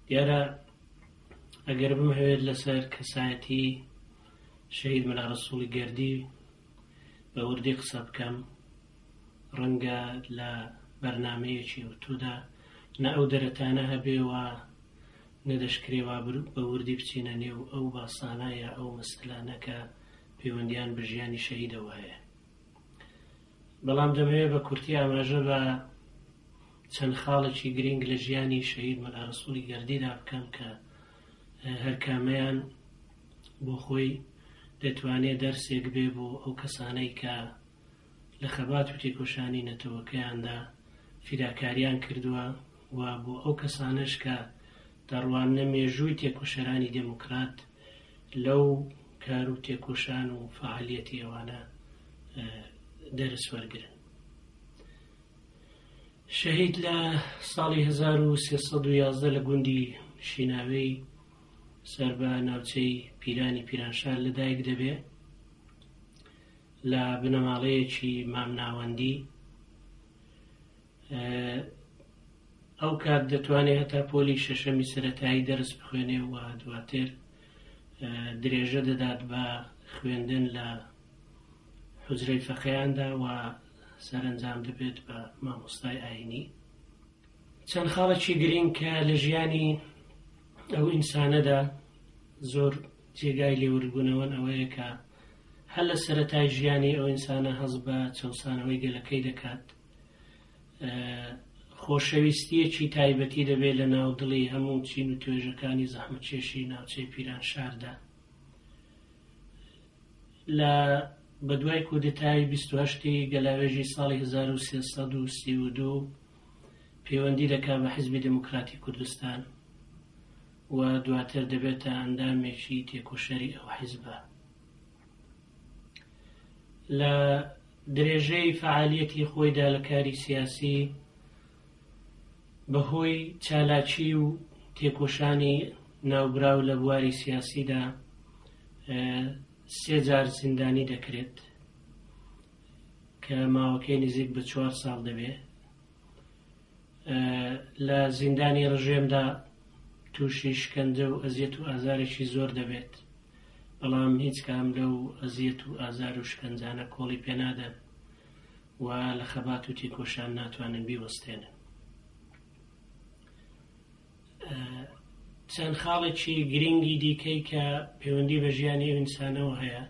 دیارە ئەگەر بمهەوێت لەسەر کەسایەتی شەهید مەلا ڕەسوڵی گەردی بە وردی قسە بکەم، ڕەنگە لە بەرنامەیەکی ئەوتۆدا نە ئەو دەرەتانە هەبێ و نە دەشکرێ وا بە وردی بچینە نێو ئەو باسانە یا ئەو مەسەلانە کە پەیوەندیان بە ژیانی شەهیدەوە هەیە. بەڵام دەمەوێت بە کورتی ئاماژە بە چەند خاڵێکی گرینگ لە ژیانی شەهید مەلا ڕەسوڵی گەردیدا بکەم کە هەرکامەیان بۆ خۆی دەتوانێت دەرسێک بێ بۆ ئەو کەسانەی کە لە خەبات و تێکۆشانی نەتەوەکەیاندا فیداکاریان کردووە و بۆ ئەو کەسانەش کە دەڕواننە مێژووی تێکۆشەرانی دێموکرات لەو کار و تێکۆشان و فەعالیەتی ئەوانە دەرس وەرگرن. شەهید لە ساڵی 1311 لە گوندی شیناوێی سەر بە ناوچەی پیرانی پیرانشار لەدایک دەبێ. لە بنەماڵەیەکی مامناوەندی ئەو کات دەتوانێت هەتا پۆلی شەشەمی سەتایی دەرس بخوێنێ و دواتر درێژە دەدات بە خوێندن لە حجرەی فەقیاندا و سەرنجام دەبێت بە مامۆستای ئاینی. چەند خاڵێکی گرینگ کە لە ژیانی ئەو ئینسانەدا زۆر جێگای لێوردبوونەوەن ئەوەیە کە هەر لە سەرەتای ژیانی ئەو ئینسانە هەست بە چەوسانەوەی گەلەکەی دەکات، خۆشەویستییەکی تایبەتی دەبێت لە ناو دڵی هەموو چین و توێژەکانی زەحمەتکێشی ناوچەی پیرانشاردا. لە بەدوای کودتای 28 ی گەلاوێژی ساڵی 1332 پەیوەندی دەکات بە حیزبی دێموکراتی کوردستان و دواتر دەبێتە ئەندامێکی تێکۆشەری ئەو حیزبە. لە درێژەی فەعالیەتی خۆیدا لە کاری سیاسی بەهۆی چالاکی و تێکۆشانی ناوبراو لە بواری سیاسیدا سێ جار زیندانی دەکرێت کە ماوەکەی نزیک بە چوار ساڵ دەبێت. لە زیندانی ڕژێمدا تووشی شکەنجە و ئەزیەت و ئازارێکی زۆر دەبێت، بەڵام هیچ کام لەو ئەزیەت و ئازار و شکەنجانە کۆڵی پێنادەن و لە خەبات و تێکۆشان ناتوانن بیوەستێنن. چەند خاڵێکی گرنگی دیکەی کە پەیوەندی بە ژیانی ئەو ئینسانەوە هەیە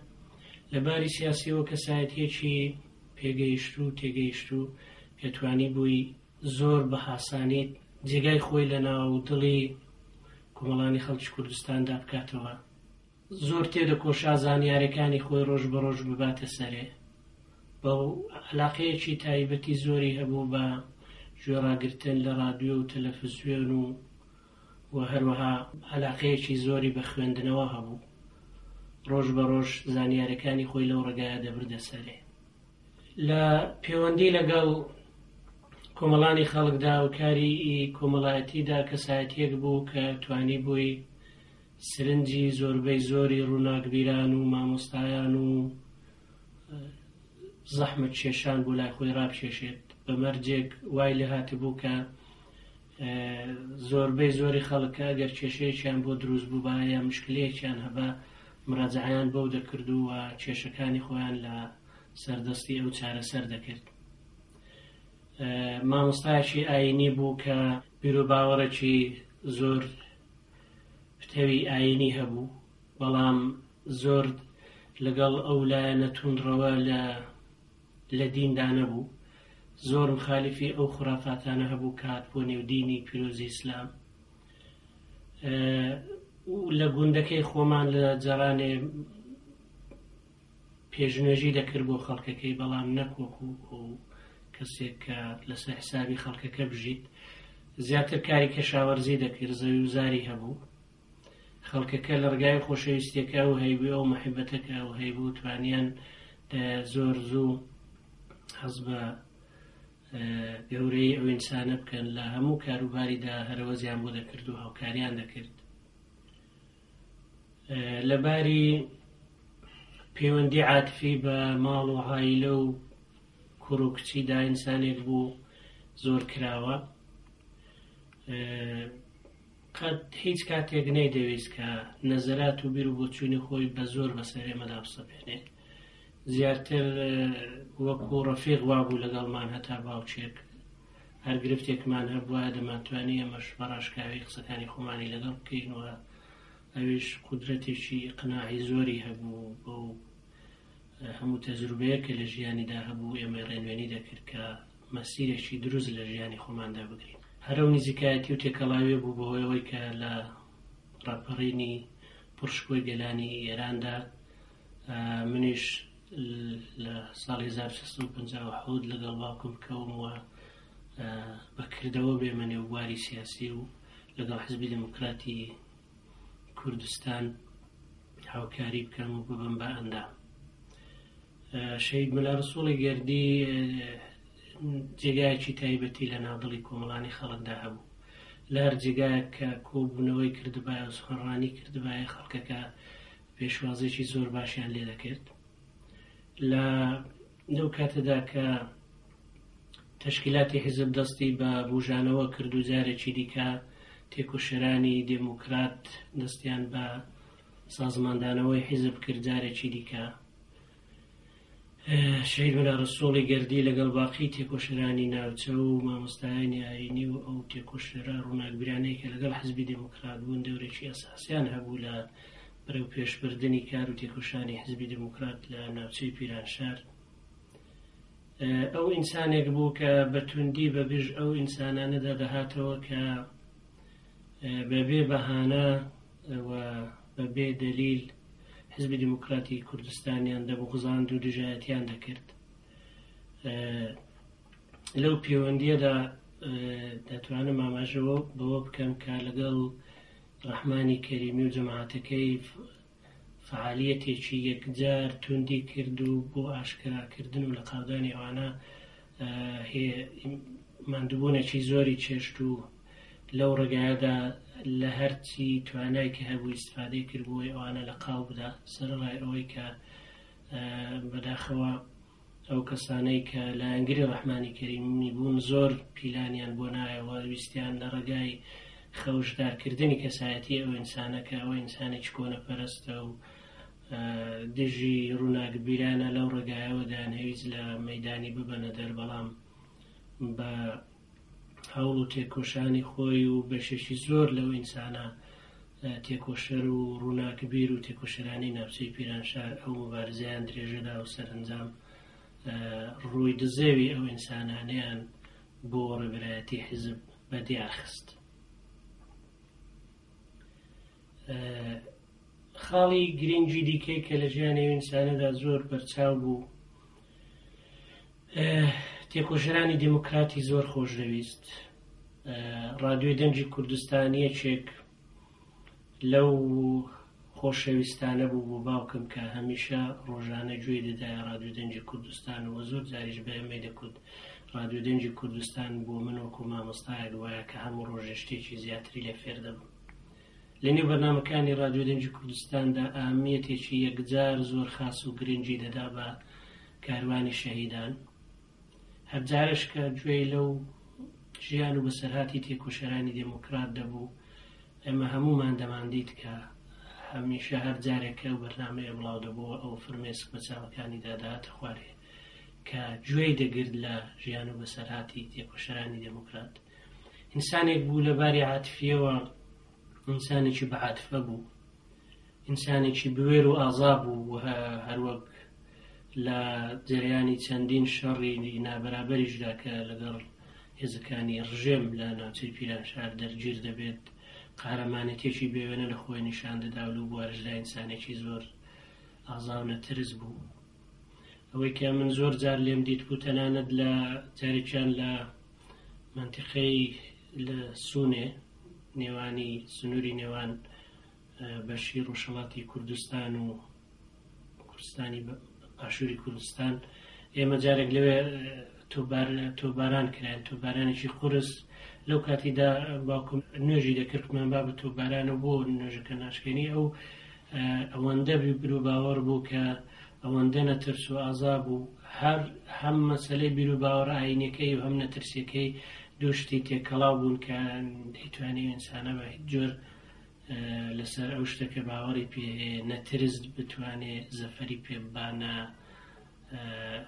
لە باری سیاسیەوە کەسایەتیەکی پێگەیشتوو و تێگەیشتوو کە توانیبووی زۆر بە هاسانی جێگای خۆی لە ناو دڵی کۆمەڵانی خەڵکی کوردستاندا بکاتەوە. زۆر تێدەکۆشا زانیارەکانی خۆی ڕۆژ بە ڕۆژ بباتە سەرێ. بەو عەلاقەیەکی تایبەتی زۆری هەبوو بە گوێڕاگرتن لە ڕادیۆ و تەلەفزیۆن و و هەروەها عەلاقەیەکی زۆری بە خوێندنەوە هەبوو. ڕۆژ بە ڕۆژ زانیارەکانی خۆی لەو ڕێگایە دەبردە سەرێ. لە پێوەندی لەگەڵ کۆمەڵانی خەڵکدا و کاری کۆمەڵایەتیدا کەسایەتییەک بوو کە توانیبووی سرنجی زۆربەی زۆری ڕووناکبیران و مامۆستایان و زەحمەتکێشان بۆ لای خۆی ڕابکێشێت، بە مەرجێک وای لێهاتبوو کە زۆربەی زۆری خەڵک کە ئەگەر کێشەیەکیان بۆ دروست بووبا یا مشکلەیەکیان هەبا مراجعەیان بەو دەکرد و کێشەکانی خۆیان لە سەردەستی ئەو چارەسەر دەکرد. مامۆستایەکی ئایینی بوو کە بیروباوەڕێکی زۆر پتەوی ئایینی هەبوو، بەڵام زۆر لەگەڵ ئەو لایەنە توندڕەوە لە لە دیندا نەبوو، زۆر مخالیفی ئەو خورافاتانە هەبوو کە هاتبووە نێو دینی پیرۆزی ئیسلام. لە گوندەکەی خۆمان لە جەرانێ پێشنوێژی دەکرد بۆ خەڵکەکەی، بەڵام نەک وەکو ئەو کەسێک کە لەسەر حسابی خەڵکەکە بژیت. زیاتر کاری کەشاوەرزی دەکرد، زەوی و زاری هەبوو. خەڵکەکە لە ڕگای خۆشەویستیەکە ئەو هەیبوو، ئەو مەحبەتەکە ئەو هەیبوو، توانیان زۆر زوو حەز بە گەورەی ئەو ئینسانە بکەن. لە هەموو کاروباریدا هەرەوەزیان بۆ دەکرد و هاوکاریان دەکرد. لە باری پەیوەندی عاتفی بە ماڵ و عایلە و کوڕ و کچیدا ئینسانێک بوو زۆر کراوە. قەت هیچ کاتێک نەیدەویست کە نەزەرات و بیر و بۆچوونی خۆی بە زۆر بەسەر ئێمەدا بسەپێنێ. زیاتر وەکوو ڕەفیق وابوو لەگەڵمان هەتا باوکێک. هەر گرفتێکمان هەبوایە دەمانتوانی ئێمەش بە ڕاشکاوی قسەکانی خۆمانی لەگەڵ بکەین و ئەویش قودرەتێکی ئیقناعی زۆری هەبوو بەو هەموو تەجروبەیە کە لە ژیانیدا هەبوو ئێمەی ڕێنوێنی دەکرد کە مەسیرێکی دروست لە ژیانی خۆماندا بگرین. هەر ئەو نزیکایەتی و تێکەڵاویە بوو بەهۆی ئەوەی کە لە ڕاپەڕینی پڕشکۆی گەلانی ئێراندا منیش لە ساڵی 1357 لەگەڵ باوکم بکەوم و بە کردەوە بێمە نێو بواری سیاسی و لەگەڵ حزبی دێموکراتی کوردستان هاوکاری بکەم و ببم بە ئەندام. شەهید مەلا ڕسوڵی گەردی جێگایەکی تایبەتی لە ناودڵی کۆمەڵانی خەڵکدا هەبوو. لە هەر جێگایەک کە کۆبوونەوەی کردبایە و سوخەنڕانی کردبایە خەڵکەکە پێشوازێکی زۆر باشیان لێ دەکرد. لە لەو کاتەدا کە تەشکیلاتی حیزب دەستی بە بوژانەوە کرد و جارێکی دیکە تێکۆشەرانی دێموکرات دەستیان بە سازماندانەوەی حیزب کرد جارێکی دیکە شەهید مەلا ڕەسووڵی گەردی لەگەڵ باقی تێکۆشەرانی ناوچە و مامۆستایانی ئایینی و ئەو تێکۆشەرە ڕووناکبیرانەی کە لەگەڵ حزبی دێموکرات بوون دەورێکی ئەساسیان هەبوو لە بەرەو پێشبردنی کار و تێکۆشانی حزبی دێموکرات لە ناوچەی پیرانشار. ئەو ئینسانێک بوو کە بە توندی بە گژ ئەو ئینسانانەدا دەهاتەوە کە بەبێ بەهانە و بەبێ دەلیل حزبی دیموکراتی کوردستانیان دەبوغزاند و دژایەتیان دەکرد. لەو پەیوەندیەدا دەتوانم ئاماژە بەوە بکەم کە لەگەڵ ڕەحمانی کەریمی و جەماعەتەکەی فەعالیەتێکی یەکجار توندی کرد و بۆ ئاشکراکردن و لەقاودانی ئەوانە ماندووبوونێکی زۆری چێشت و لەو ڕێگایەدا لە هەرچی توانای کە هەبوو ئیستفادەی کرد بۆی ئەوانە لە قاو بدا، سەرەڕای ئەوەی کە بەداخەوە ئەو کەسانەی کە لایەنگری ڕەحمانی کەریمی بوون زۆر پیلانیان بۆ نایەوە، ویستیان لە ڕێگای خەوشدارکردنی کەسایەتی ئەو ئینسانە کە ئەوە ئینسانێکی کۆنەپەرستە و دژی ڕووناکبیرانە لەو ڕێگایەوە دەیانهەویست لە مەیدانی ببەنە دەر، بەڵام بە هەوڵ و تێکۆشانی خۆی و بەشێکی زۆر لەو ئینسانە تێکۆشەر و ڕووناکبیر و تێکۆشەرانی ناوچەی پیرانشار ئەو مبارزەیان درێژەدا و سەرەنجام ڕووی دزێوی ئەو ئینسانانەیان بۆ ڕێبەرایەتی حیزب بە دیار خست. خاڵی گرنگی دیکەی کە لە ژیانی ئەو ئینسانەدا زۆر بەرچاو بوو تێکۆشەرانی دێموکراتی زۆر خۆش دەویست. ڕادیۆی دەنگی کوردستان یەکێک لەو خۆشەویستانە بوو بۆ باوکم کە هەمیشە ڕۆژانە گوێی دەدایە ڕادیۆ دەنگی کوردستان و زۆر جاریش بە ئێمەی دەکوت ڕادیۆ دەنگی کوردستان بۆ من وەکو مامۆستایەک وایە کە هەموو ڕۆژێ شتێکی زیاتری لێ فێر دەبم. لە نێو بەرنامەکانی ڕادیۆ دەنگی کوردستاندا ئەهمیەتێکی یەکجار زۆر خاس و گرنگی دەدا بە کاروانی شەهیدان. هەر جارەش کە گوێی لەو ژیان و بەسەرهاتی تێکۆشەرانی دێموکرات دەبوو، ئێمە هەموومان دەماندیت کە هەمیشە هەر جارێک کە ئەو بەرنامەیە بڵاو دەبۆوە ئەو فرمێسک بە چاوەکانیدا دەهاتە خوارێ کە گوێی دەگرت لە ژیان و بەسەرهاتی تێکۆشەرانی دێموکرات. ئینسانێک بوو لە باری عاتفیەوە ئینسانێکی بە عاتفە بوو، ئینسانێکی بوێر و ئازا بوو و هەروەک لە جەرەیانی چەندین شەڕی نابەرابەریشدا کە لەگەڵ هێزەکانی ڕژێم لە ناوچەی پیرانشار دەرگیر دەبێت، قارەمانێتیەکی بێوێنە لە خۆی نیشان دەدا و لەو بوارەشدا ئینسانێکی زۆر ئازا و نەترس بوو. ئەوەی کە من زۆر جار لێم دیت بوو تەنانەت لە جارێکیان لە مەنتیقەی لە سونێ نێوانی سنووری نێوان بەشی ڕۆژهەڵاتی کوردستان و کوردستانی باشووری کوردستان ئێمە جارێک لەوێ تۆباران کراین تۆبارانێکی قورس لەو کاتیدا باوکم نوێژی دەکردمان با بە تۆبارانە بۆ نوێژەکە ناشکێنی ئەو ئەوەندە بیر و باوەڕ بوو کە ئەوەندە نەترس و ئازا بوو هەر هەم مەسەلەی بیر و باوەڕ ئاینەکەی و هەم نەترسیەکەی دوو شتی تێکەڵاو بوون کە دەیتوانی ئینسانە بە هیچ جۆر لەسەر ئەو شتە کە باوەڕی پێ هەیە نەترس بتوانێ زەفەری پێ ببا نە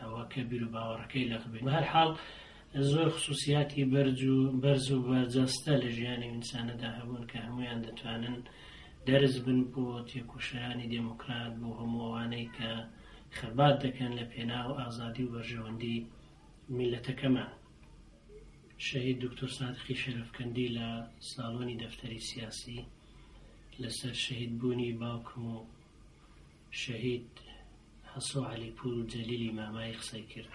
ئەوە کە بیر و باوەڕەکەی لەق بێ. بەهەر حاڵ زۆر خصوصیاتی بەرج و بەرز و بەرجەستە لە ژیانی ئینسانەدا هەبوون کە هەمویان دەتوانن دەرس بن بۆ تێکۆشەرانی دێموکرات، بۆ هەموو ئەوانەی کە خەبات دەکەن لە پێناو ئازادی و بەرژەوەندی میللەتەکەمان. شەهید دوکتور سادقی شەرەفکەندی لە ساڵۆنی دەفتەری سیاسی لەسەر شەهید بوونی باوکم و شەهید حەسۆ عەلیپوور و جەلیلی مامایی قسەی کرد.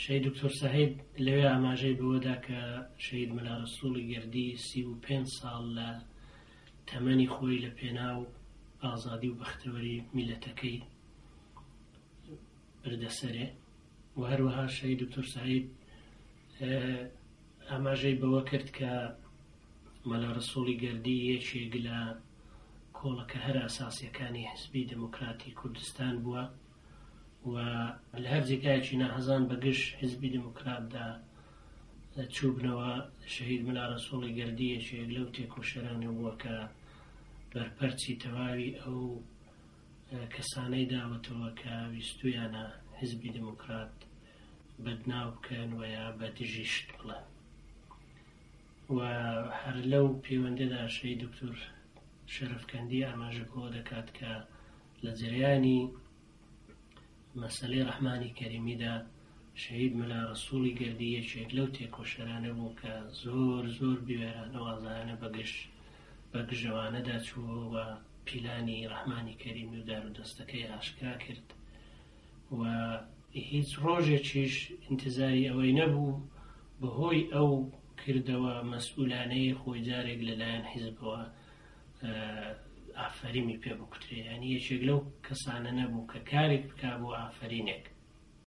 شەهید دکتۆر سەعید لەوێ ئاماژەی بەوەدا کە شەهید مەلا ڕەسووڵی گەردی 35 ساڵ لە تەمەنی خۆی لە پێناو ئازادی و بەختەوەری میلەتەکەی بردە سەرێ و هەروەها شەهید دکتۆر سەعید ئاماژەی بەوە کرد کە مەلا ڕەسووڵی گەردی یەکێک لە کۆڵەکە هەرە ئەساسیەکانی حزبی دێموکراتی کوردستان بووە و لە هەر جێگایەکی ناحەزان بە گژ حزبی دێموکراتدا چووبنەوە. شەهید مەلا ڕەسووڵی گەردی یەکێک لەو تێکۆشەرانە بووە کە بەرپەرچی تەواوی ئەو کەسانەی داوەتەوە کە ویستویانە حزبی دێموکرات بەدناو بکەن و یا بە دژی شت بڵێن. و هەر لەو پەیوەندەدا شەهید دکتۆر شەرەفکەندی ئاماژە بەوە دەکات کە لە جەریانی مەسەلەی ڕەحمانی کەریمیدا شەهید مەلا ڕەسووڵی گەردی یەکێک لەو تێکۆشەرانە بوو کە زۆر زۆر بوێرانە و ئازایانە بە گژەوانەدا چووەوە و پیلانی ڕەحمانی کەریمی و دارودەستەکەی ئاشکرا کرد و هیچ ڕۆژێکیش ئینتزاری ئەوەی نەبوو بەهۆی ئەو کردەوە مەسئولانەی خۆی جارێک لەلایەن حیزبەوە ئافەریمی پێ بکوترێ. یعنی یەکێک لەو کەسانە نەبوو کە کارێک بکا بۆ ئافەرینێک.